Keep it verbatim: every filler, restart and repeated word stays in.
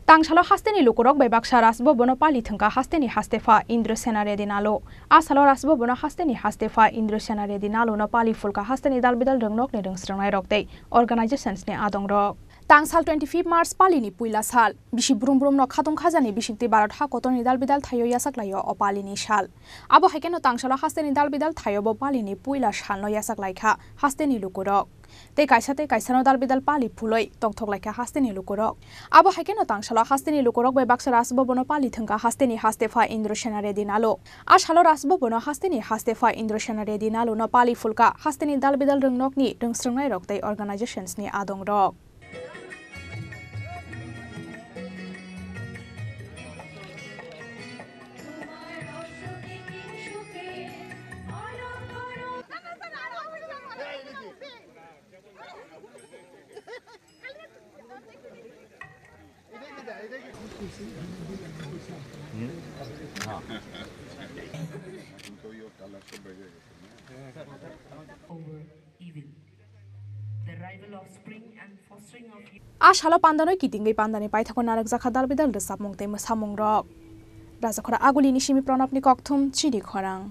Tangsalo hasteni lukurok bai baksa Rajbhabono pali thwngkha hasteni hastepha Indra Sena Reddy Nalu. A salo Rajbhabono hasteni hastepha Indra Sena Reddy Naluno pali phulkha hasteni dalbidal rwngnokni rwngsrwngnairok tei organizationsni adongrok. Tangsal twenty-fifth March palini puila sal. Bisi brum brumno khatung khajani bisingtwi Bharat ha kotorni dalbidal thaio yachaklaio o palini sal. Abo hai kheno tangsalo hasteni dalbidal thaio bo palini puila salno yachaklaikha hasteni lukurok. Tei kaisa tei kaisano dalbidal pali phulwi tongthoklaikha hasteni lukurok. Abo hai kheno tangsalo hasteni lukurok bai baksa Rajbhabono pali thwngkha hasteni hastepha Indra Sena Reddy Nalu. A salo Rajbhabono hasteni hastepha Indra Sena Reddy Naluno pali phulkha hasteni dalbidal rwngnokni rwngsrwngnairok tei organizationsni adongrok. Over evil. The arrival of spring and fostering of youth. A salo pandanoi kitingwi pandani paithakgo narwkjakha dalbidal rwchapmung tei mwsamungrok. Rajakhora Agulini simi Pranabni kokthum chini khorang.